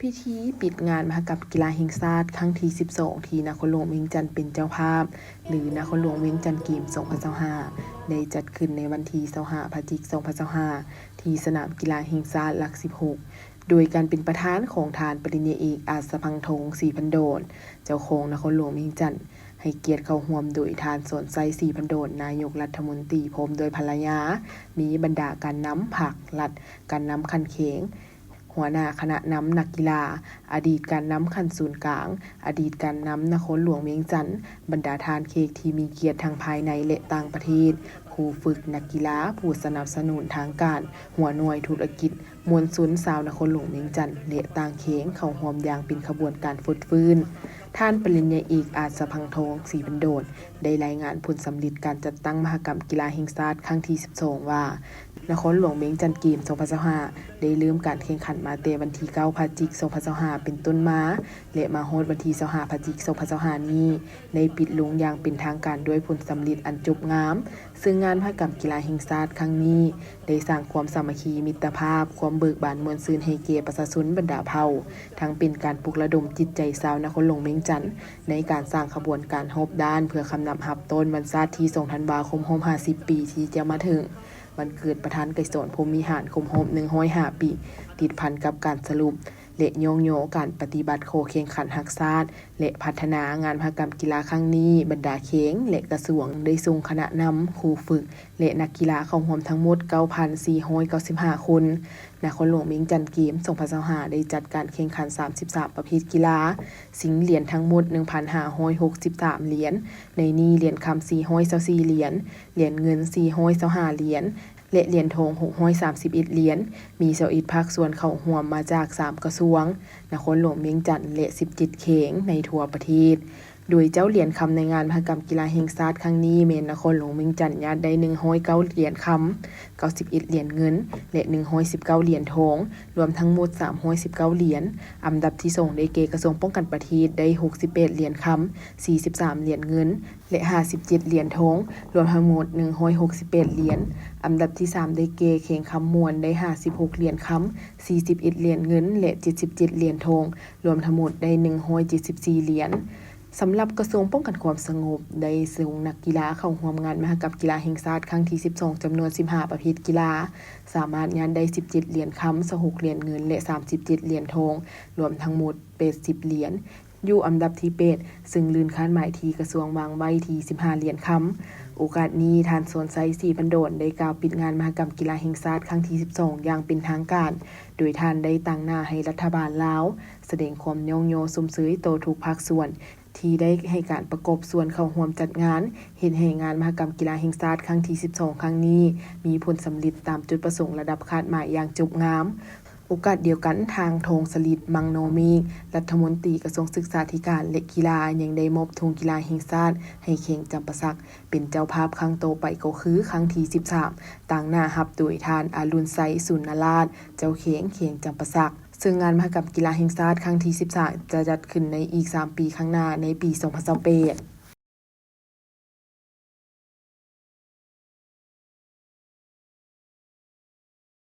ພິທີປິດງານມະຫະກຳກິລາແຫ່ງຊາດຄັ້ງທີສິບສອງ ທີ່ນະຄອນຫຼວງວຽງຈັນເປັນເຈົ້າພາບ ຫຼື ນະຄອນຫຼວງວຽງຈັນເກມສອງພັນຊາວຫ້າ ໄດ້ຈັດຂຶ້ນໃນວັນທີຊາວຫ້າ ພະຈິກ ສອງພັນຊາວຫ້າ ທີ່ສະໜາມກິລາແຫ່ງຊາດຫຼັກສິບຫົກ ໂດຍການເປັນປະທານຂອງທ່ານປະລິນຍາເອກ ອາດສະພັງທອງ ສີພັນດອນ ເຈົ້າຄອງນະຄອນຫຼວງວຽງຈັນ, ໃຫ້ກຽດເຂົ້າຮ່ວມໂດຍທ່ານ ສອນໄຊ ສີພັນດອນ ນາຍົກລັດຖະມົນຕີ ພ້ອມດ້ວຍພັນລະຍາ, ມີບັນດາການນຳພັກລັດ, ການນຳຂັ້ນແຂວງ, ຫົວໜ້າຄະນະນຳນັກກິລາ, ອະດີດການນຳຂັ້ນສູນກາງ, ອະດີດການນຳນະຄອນຫຼວງວຽງຈັນ, ບັນດາທ່ານແຂກທີ່ມີກຽດທັງພາຍໃນ ແລະ ຕ່າງປະເທດ, ຄູຝຶກ, ນັກກິລາ, ຜູ້ສະໜັບສະໜູນທາງການ, ຫົວໜ່ວຍທຸລະກິດ, ມວນຊົນຊາວນະຄອນຫຼວງວຽງຈັນ ແລະ ຕ່າງແຂວງ ເຂົ້າຮ່ວມຢ່າງເປັນຂະບວນການຟົດຟື້ນ. ທ່ານປະລິນຍາເອກ ອາດສະພັງທອງ ສີພັນດອນ ໄດ້ລາຍງານຜົນສຳເລັດການຈັດຕັ້ງມະຫະກຳກິລາແຫ່ງຊາດຄັ້ງທີສິບສອງ ວ່າ ນະຄອນຫຼວງວຽງຈັນເກມສອງພັນຊາວຫ້າ ໄດ້ເລີ່ມການແຂ່ງຂັນມາແຕ່ວັນທີເກົ້າ ພະຈິກ ສອງພັນຊາວຫ້າ ເປັນຕົ້ນມາ ແລະ ມາຮອດວັນທີຊາວຫ້າ ພະຈິກ ສອງພັນຊາວຫ້າ ນີ້ ໄດ້ປິດລົງຢ່າງເປັນທາງການດ້ວຍຜົນສຳເລັດອັນຈົບງາມ. ເຊິ່ງງານມະຫະກຳກິລາແຫ່ງຊາດຄັ້ງນີ້ ໄດ້ສ້າງຄວາມສາມັກຄີມິດຕະພາບ, ຄວາມເບີກບານມ່ວນຊື່ນໃຫ້ແກ່ປະຊາຊົນບັນດາເຜົ່າ, ທັງເປັນການປຸກລະດົມຈິດໃຈຊາວນະຄອນຫຼວງວຽງຈັນ ໃນການສ້າງຂະບວນການຮອບດ້ານ ເພື່ອຄຳນັບຮັບຕ້ອນວັນຊາດທີສອງ ທັນວາຄົມ ຮອບຫ້າສິບປີທີ່ຈະມາເຖິງ, ວັນເກີດປະທານໄກສອນ ພົມວິຫານ ຄົບຮອບໜຶ່ງຮ້ອຍຫ້າປີ, ຕິດພັນກັບການສະຫຼຸບ ແລະ ຍ້ອງຍໍການປະຕິບັດຂໍ້ແຂ່ງຂັນຮັກຊາດ ແລະ ພັດທະນາງານມະຫະກຳກິລາຄັ້ງນີ້, ບັນດາແຂວງ ແລະ ກະຊວງ ໄດ້ສົ່ງຄະນະນຳ, ຄູຝຶກ ແລະ ນັກກິລາເຂົ້າຮ່ວມທັງໝົດ ເກົ້າພັນສີ່ຮ້ອຍເກົ້າສິບຫ້າຄົນ. ນະຄອນຫຼວງວຽງຈັນເກມສອງພັນຊາວຫ້າ ໄດ້ຈັດການແຂ່ງຂັນສາມສິບສາມປະເພດກິລາ, ຊິງຫຼຽນທັງໝົດ ໜຶ່ງພັນຫ້າຮ້ອຍຫົກສິບສາມຫຼຽນ, ໃນນີ້ຫຼຽນຄຳສີ່ຮ້ອຍຊາວສີ່ຫຼຽນ, ຫຼຽນເງິນສີ່ຮ້ອຍຊາວຫ້າຫຼຽນ ແລະ ຫຼຽນທອງຫົກຮ້ອຍສາມສິບເອັດຫຼຽນ, ມີຊາວເອັດພາກສ່ວນເຂົ້າຮ່ວມມາຈາກສາມກະຊວງ, ນະຄອນຫຼວງວຽງຈັນ ແລະ ສິບເຈັດແຂວງໃນທົ່ວປະເທດ. ໂດຍເຈົ້າຫຼຽນຄຳໃນງານມະຫະກຳກິລາແຫ່ງຊາດຄັ້ງນີ້ ແມ່ນນະຄອນຫຼວງວຽງຈັນຍາດໄດ້ໜຶ່ງຮ້ອຍເກົ້າຫຼຽນຄຳ, ເກົ້າສິບເອັດຫຼຽນເງິນ ແລະ ໜຶ່ງຮ້ອຍສິບເກົ້າຫຼຽນທອງ, ລວມທັງໝົດສາມຮ້ອຍສິບເກົ້າຫຼຽນ. ອັນດັບທີສອງໄດ້ແກ່ກະຊວງປ້ອງກັນປະເທດ ໄດ້ຫົກສິບແປດຫຼຽນຄຳ, ສີ່ສິບສາມຫຼຽນເງິນ ແລະ ຫ້າສິບເຈັດຫຼຽນທອງ, ລວມທັງໝົດໜຶ່ງຮ້ອຍຫົກສິບແປດຫຼຽນ. ອັນດັບທີສາມໄດ້ແກ່ແຂວງຄຳມ່ວນ ໄດ້ຫ້າສິບຫົກຫຼຽນຄຳ, ສີ່ສິບເອັດຫຼຽນເງິນ ແລະ ເຈັດສິບເຈັດຫຼຽນທອງ, ລວມທັງໝົດໄດ້ໜຶ່ງຮ້ອຍເຈັດສິບສີ່ຫຼຽນ. ສຳລັບກະຊວງປ້ອງກັນຄວາມສະຫງົບ ໄດ້ສົ່ງນັກກິລາເຂົ້າຮ່ວມງານມະຫະກຳກິລາແຫ່ງຊາດຄັ້ງທີສິບສອງ ຈຳນວນສິບຫ້າປະເພດກິລາ, ສາມາດຍາດໄດ້ສິບເຈັດຫຼຽນຄຳ, ຊາວຫົກຫຼຽນເງິນ ແລະ ສາມສິບເຈັດຫຼຽນທອງ, ລວມທັງໝົດແປດສິບຫຼຽນ. ຢູ່ອັນດັບທີແປດ ເຊິ່ງລື່ນຄາດໝາຍທີ່ກະຊວງວາງໄວ້ທີ່ສິບຫ້າຫຼຽນຄຳ. ໂອກາດນີ້ ທ່ານ ສອນໄຊ ສີພັນດອນ ໄດ້ກ່າວປິດງານມະຫະກຳກິລາແຫ່ງຊາດຄັ້ງທີສິບສອງ ຢ່າງເປັນທາງການ, ໂດຍທ່ານໄດ້ຕາງໜ້າໃຫ້ລັດຖະບານລາວ ສະແດງຄວາມຍ້ອງຍໍຊົມເຊີຍຕໍ່ທຸກພາກສ່ວນ ທີ່ໄດ້ໃຫ້ການປະກອບສ່ວນເຂົ້າຮ່ວມຈັດງານ, ເຮັດໃຫ້ງານມະຫະກຳກິລາແຫ່ງຊາດຄັ້ງທີສິບສອງ ຄັ້ງນີ້ ມີຜົນສຳເລັດຕາມຈຸດປະສົງລະດັບຄາດໝາຍຢ່າງຈົບງາມ. ໂອກາດດຽວກັນ, ທ່ານ ທອງສະລິດ ມັງນໍເມກ ລັດຖະມົນຕີກະຊວງສຶກສາທິການ ແລະ ກິລາ ຍັງໄດ້ມອບທຸງກິລາແຫ່ງຊາດໃຫ້ແຂວງຈຳປາສັກ ເປັນເຈົ້າພາບຄັ້ງຕໍ່ໄປ ກໍຄືຄັ້ງທີສິບສາມ ຕາງໜ້າຮັບໂດຍທ່ານ ອາລຸນໄຊ ສູນນະລາດ ເຈົ້າແຂວງ ແຂວງຈຳປາສັກ. ເຊິ່ງງານມະຫະກຳກິລາແຫ່ງຊາດຄັ້ງທີສິບສາມ ຈະຈັດຂຶ້ນໃນອີກສາມປີຂ້າງໜ້າ ໃນປີສອງພັນຊາວແປດ.